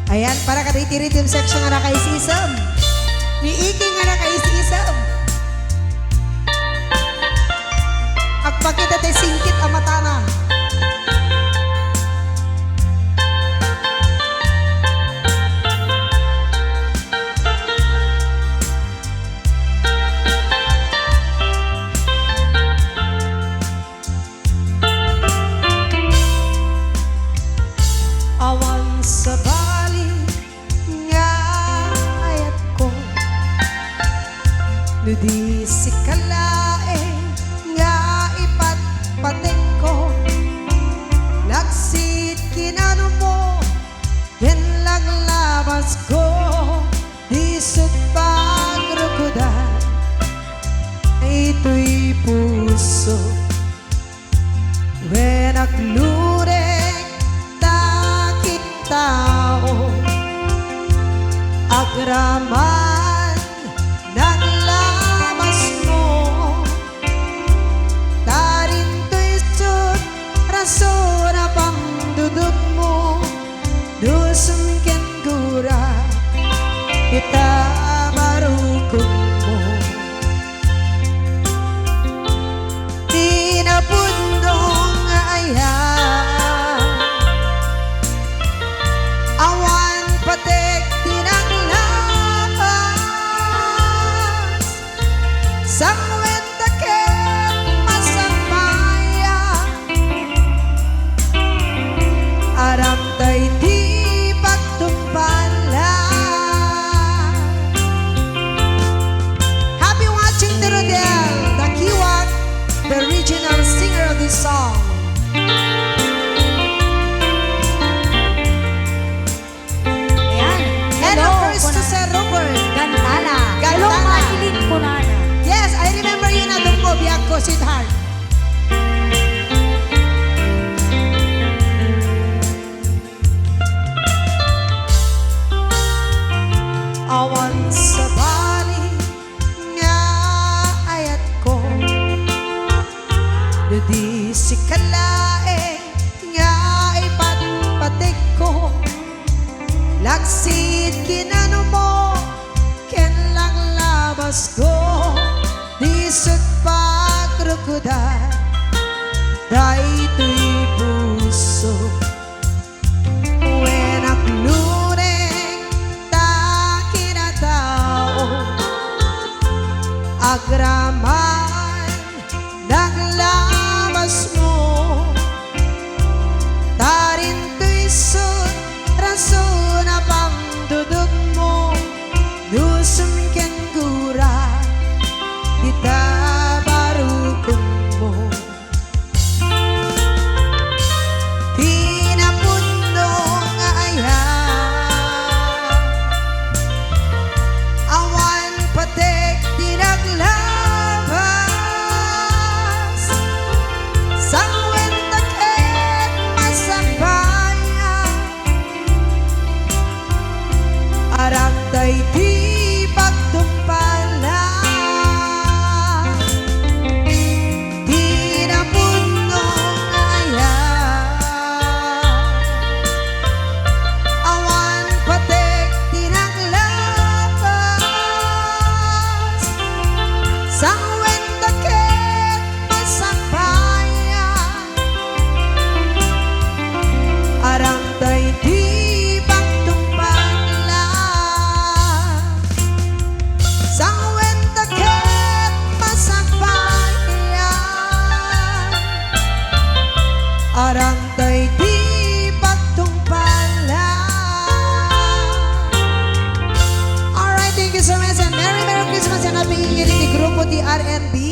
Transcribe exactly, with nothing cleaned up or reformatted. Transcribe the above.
Ayan, para kadagiti rhythm section nga nakaisisem. Ni Iki nga nakaisisem. Agpakita ti singkit a matana. Awan sabali nga ayatko, no di sika laeng nga ipatpatekko. Laksid kinanummo ken langlabasko, di isut pagrukodan. Itoy puso, wen aglureng ta kintao, agraman nanglabasmo. Ta dinto isut rason a pangdudutmo, nusem ken gura, ita barukonmo. Ti napudno nga ayat, awan patek ti nanglabas. Sangwenta ket masakbayan, aramtay ti pagtungpal. Happy watching to Rodel Dakiwat, the original singer of this song. Ayan. Hello, hello, first to Sir Robert. Gantana. Hello, Gantana. Marilyn Cunana. Yes, I remember you na, Dungko, biag ko, sweetheart. Awan sabali nga ayatko, no di sika laeng nga ipatpatekko. Laksid kinanummo ken langlabasko, di isut pagrukodan daytoy puso. Wen aglureng ta kinatao, agraman nanglabasmo. Ta dinto isut rason a pangdudutmo, nusem ken gura, ita barukonmo. Ti napudno nga ayat, awan patek ti naglabas. Sangwenta ket masakbayan, aramtay ti pagtungpalan. Ti napudno nga ayat, awan patek ti naglabas. Sangwenta ket masakbayan, aramtay ti pagtungpalan. Sangwenta ket masakbayan, aramtay ti pagtungpalan. Alright, thank you so much, and Merry, Merry Christmas and Happy New Year iti grupo ti R N B.